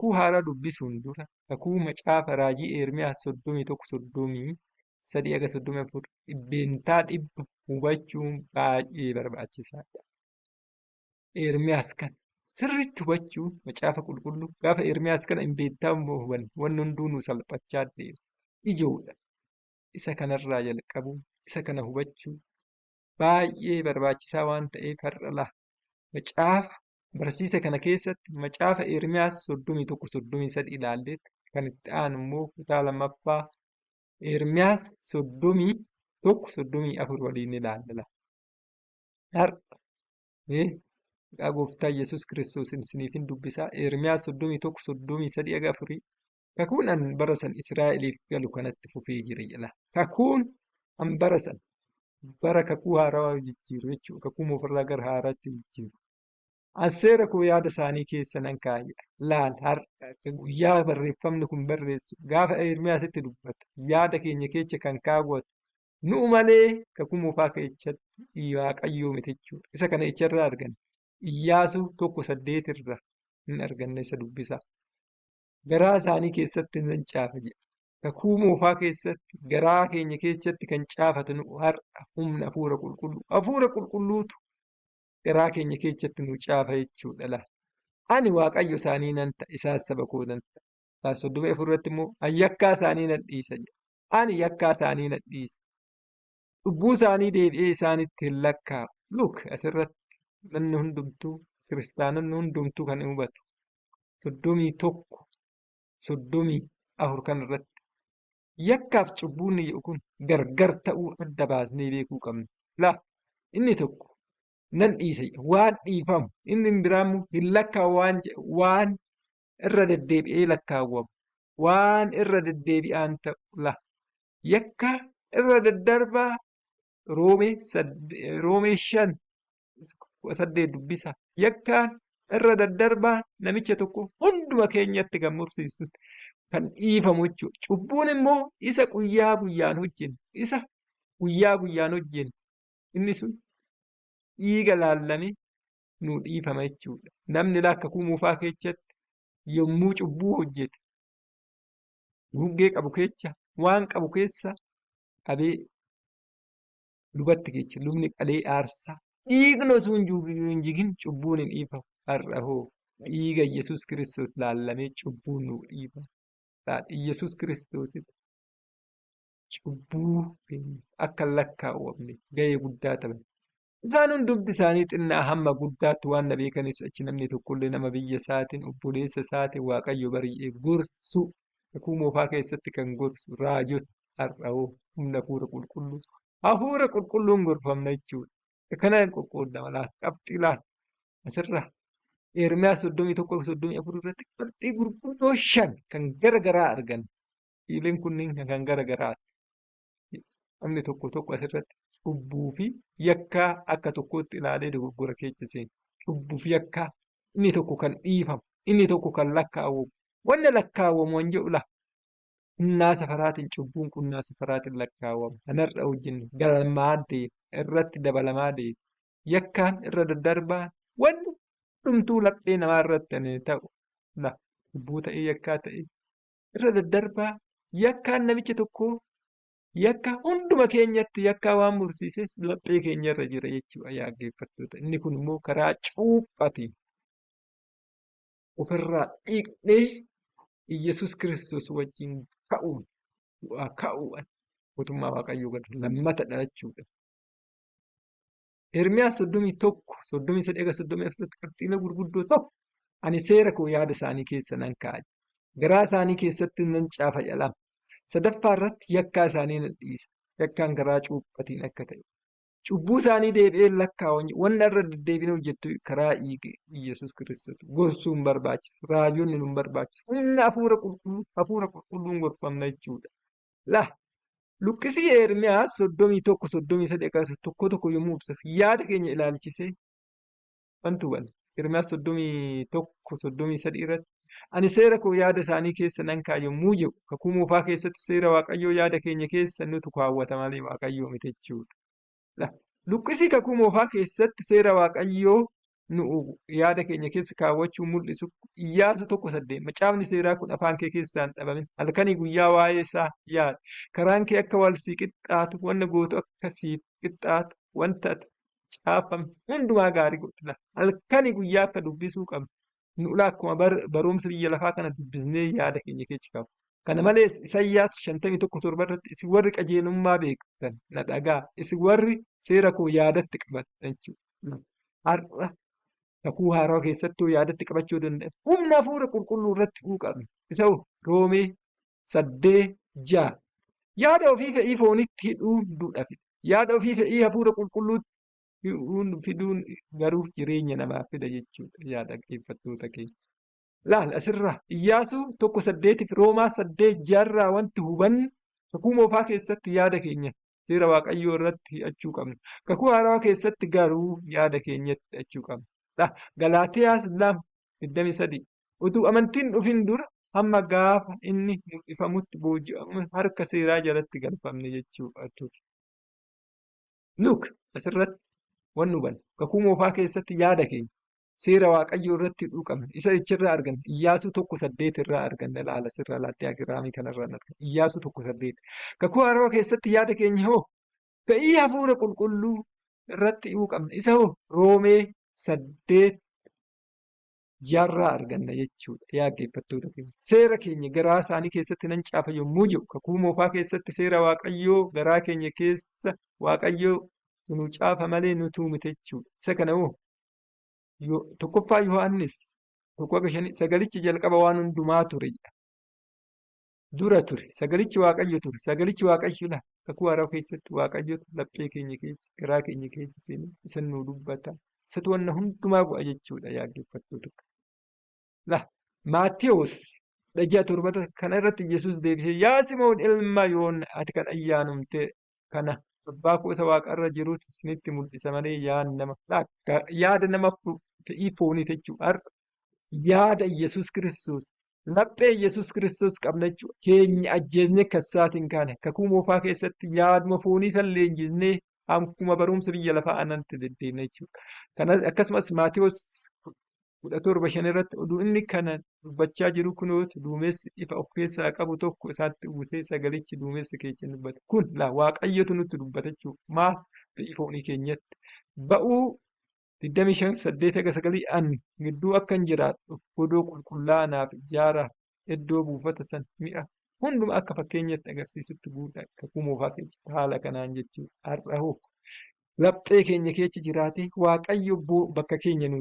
Kakuu Haaraa dubbisuun dura kakuu macaafa raajii Ermiyaas 31 33 haga 34 100% hubachuun baay'ee barbaachisaadha. Ermiyaas kana sirriitti hubachuun macaafa qulqulluu gaafa Ermiyaas kana dhibbeentaa hubanne wanni hunduu nu salphachaa deema. Ijoodha. Isa kanarraa jalqabuun isa kana hubachuu baay'ee barbaachisaa waan ta'eef har'a laa macaafa barsiisa kana keessatti macaafa Ermiyaas 31 33 ilaallee kan itti aanu immoo kutaa lammaffaa Ermiyaas 31 34 waliin ilaalla. Har'a mee maqaa gooftaa Yesuus Kiristoos isiniifin dubbisaa Ermiyaas 31 33 haga 4 kakuun an bara san Israa'eliif galu kanatti fufee jira jedha. Kakuun an bara san bara kakuu haarawaa jijjiiru jechuudha. Kakuu moofarraa gara haaraatti jijjiiru. An seera koo yaada isaanii keessa nan kaaya. Laal har'a guyyaa barreeffamni kun barreessu gaafa Ermiyaasitti dubbata yaada keenya keessa kan kaawwatu nu'u malee kakuu moofaa keessatti Waaqayyoo miti jechuudha. Isa kana echarraa arganna. Iyyaasuu 1:8 irra hin arganna isa dubbisaa. Garaa isaanii keessatti nan caafa jedha. Kakuu moofaa keessatti garaa keenya keessatti kan caafatu nu'u har'a humna hafuura qulqulluu. Hafuura qulqulluutu garaa keenya keessatti nu caafa jechuudha laa. Ani Waaqayyo isaanii nan ta'a, isaas saba koo nan ta'a. Laa 34 irratti immoo ani yakkaa isaanii nan dhiisa jedha. Ani yakkaa isaanii nan dhiisa. Cubbuu isaanii deebi'ee isaanitti hin lakkaa'u. Look asirratti namni hundumtuu kiristaanonni hundumtuu kan hubatu 31 34 kan irratti yakkaaf cubbuun jedhu kun gargar ta'uu adda baasnee beekuu qabna. Laa inni tokko nan dhiisa jedha waan dhiifamu inni biraa immoo hin lakkaa'u waan jedhu waan irra deddeebi'ee lakkaawwamu waan irra deddeebi'aan ta'u la yakka irra daddarbaa Roomee 5:18 dubbisa yakkaan irra daddarbaa namicha tokko hunduma keenyatti kan mursiisu kan dhiifamu jechuudha. Cubbuun immoo isa guyyaa guyyaan hojjennu isa guyyaa guyyaan hojjennu inni sun dhiiga laallamee nuu dhiifama jechuudha. Namni kakuu moofaa keessatti yommuu cubbuu hojjete guggee qabu keessa waan qabu keessa qabee lubatti geecha. Lubni qalee aarsaa. Dhiigni osoo hin jigin cubbuun hin dhiifamu. Har'a hoo dhiiga Yesuus Kiristoos laallamee cubbuun nuu dhiifama. Yesuus Kiristoositti cubbuu keenya akka hin lakkaawwamne gahee guddaa taphate. Isaan hundumti isaanii xinnaa hamma guddaatti waan na beekaniif achi namni tokkollee nama biyya isaatiin obboleessa isaatiin Waaqayyo bari'ee gorsu kakuu moofaa keessatti kan gorsu raajota har'a hoo humna hafuura qulqulluu hafuura qulqulluun gorfamna jechuudha. Kanaan qoqqoodama laata qabxii laata asirraa Ermiyaas 31 34 irratti qabxii gurguddoo shan kan gara garaa arganna. Fiileen kunniin kan gara garaati. Namni tokko tokko asirratti cubbuu fi yakkaa akka tokkootti ilaalee dogoggora keessa seena. Cubbuu fi yakkaa inni tokko kan dhiifamu, inni tokko kan lakkaawwamu. Wanni lakkaawwamu waan jedhu laa. Qunnaa safaraatiin cubbuun qunnaa safaraatiin lakkaawwama. Kanarra hojjenne galmaa deema, irratti dabalamaa deema. Yakkaan irra daddarbaan wanni hundumtuu laphee namaa irratti ani ta'u la cubbuu ta'ee yakkaa ta'ee irra daddarbaa yakkaan namicha tokkoo yakka hunduma keenyatti yakkaa waan mursiises laphee keenya irra jira jechuudha yaa dhaggeeffattoota. Inni kun immoo karaa cuuphaatiin ofirraa dhiqnee Iyyasuus Kiristoos wajjin ka'uun du'aa ka'uudhaan mootummaa Waaqayyoo gad lammata dhalachuudha. Ermiyaas 31 33 haga 34 qabxiilee gurguddoo tokko ani seera koo yaada isaanii keessa nan kaa'a. Garaa isaanii keessatti nan caafa jedhama. Sadaffaa irratti yakkaa isaanii nan dhiisa. Yakkaan karaa cuuphatiin akka ta'e. Cubbuu isaanii deebi'ee lakkaa'u wanna irra deddeebiin hojjettu karaa dhiiga Iyyasuus Kiristoos gorsuu hin barbaachisu. Raajonni nu hin barbaachisu. Humna hafuura qulqulluu hafuura qulqulluun gorfamna jechuudha. Laa Luqqisii Ermiyaas 31 33 akkasumas tokko tokko yommuu ibsu yaada keenya ilaalchisee wanti hubanna. Ermiyaas 31 33 irratti ani seera koo yaada isaanii keessa nan kaa'a yommuu jedhu kakuu moofaa keessatti seera Waaqayyoo yaada keenya keessa nutu kaawwata malee Waaqayyoo miti jechuudha. Luqqisii kakuu moofaa keessatti seera Waaqayyoo Nu yaada keenya keessa kaawwachuu mul'isu Iyyaasuu 1:8 Macaafni seeraa kun afaan kee keessaa hin dhabamin. Halkanii guyyaa waa'ee isaa yaadi. Karaan kee akka wal sii qixxaatu, wanna gootu akka siif qixxaatu, wanta ati caafame hundumaa gaarii godhi. Halkanii guyyaa akka dubbisuu qabnu. Nu akkuma barumsa biyya lafaa kana dubbisnee yaada keenya keessa kaa'u. Kana malees Isayyaas 51:7 irratti isin warri qajeelummaa beektan na dhagaa, isin warri seera koo yaadatti qabattan jechuudha. Har'a kakuu haarawaa keessattuu yaadatti qabachuu danda'an humna hafuura qulqulluu irratti huu qabna. Isa Roomee 8:6 yaada ofii fedhii foonitti hidhuun duudha fida. Yaada ofii fedhii hafuura qulqulluutti hidhuun fiduun garuu jireenya namaa fida jechuudha. Yaa dhaggeeffattoota keenya. Laal asirraa Iyyaasuu 1:8 fi Roomaa 8:6 wanti hubannu kakuu moofaa keessatti yaada keenya seera Waaqayyoo irratti hidhachuu qabna. Kakuu haarawaa keessatti garuu yaada keenyatti hidhachuu qabna. Galaatiyaas 2:23 Utuu amantiin dhufin dura hamma gaafa inni mul'ifamutti booji'amuun harka seeraa jalatti galfamne jechuudha ture. Look asirratti wanni hubannu kakuu moofaa keessatti yaada keenya seera Waaqayyoo irratti hidhuu qabna. Isa echarraa arganna? Iyyaasuu 1:8 irraa arganna. Ilaala asirraa laal diyaagiraamii kanarraa arganna. Iyyaasuu 1:8. Kakuu haarawaa keessatti yaada keenya hoo fedhii hafuura qulqulluu irratti hidhuu qabna. Isa hoo Roomee 8:6 arganna jechuudha. Yaa dhaggeeffattoota keenya. Seera keenya garaa isaanii keessatti nan caafa yommuu jedhu kakuu moofaa keessatti seera Waaqayyoo garaa keenya keessa Waaqayyoo nu caafa malee nutuu miti jechuudha. Isa kana hoo Tokkoffaa Yohaannis 1:5 sagalichi jalqaba waan hundumaa ture jedha. Dura ture. Sagalichi Waaqayyo ture. Sagalichi Waaqayyo kakuu haaraa keessatti Waaqayyotu laphee keenya keessa garaa keenya keessa seenee isa nuu dubbata. Isatu wanna hundumaa godha jechuudha yaa dhaggeeffattoota. La Maatewos 16:7 kana irratti Yesuus deebisee yaa Simoon ilma Yoon ati kan ayyaanumte kana abbaa koo isa waaqarra jirutu isinitti mul'isa malee yaada nama fedhii foonii jechuudha. Har'a yaada Yesuus Kiristoos laphee Yesuus Kiristoos qabna jechuudha. Keenya ajjeesnee kan isaatiin kaane kakuu moofaa keessatti yaaduma foonii san leenjisnee akkuma barumsa biyya lafaa anatti deddeemna jechuudha. Kanas akkasumas Maatewos 17:5 irratti oduu inni kana dubbachaa jiru kunooti duumessi ifa of keessaa qabu tokko isaatti uwwisee sagalichi duumessa keessa dubbate. Kun laa Waaqayyotu nutti dubbata jechuudha. Maal fedhii foonii keenyatti. Ba'uu 25:8-9 an gidduu akkan jiraadhuuf godoo qulqullaa'aa naaf ijaaraa iddoo buufata san mi'a hunduma akka fakkeenyatti agarsiisutti guutaa kakuu moofaa keessatti haala kanaan jechuudha. Har'a hoo laphee keenya keessa jiraatee Waaqayyo bakka keenya nu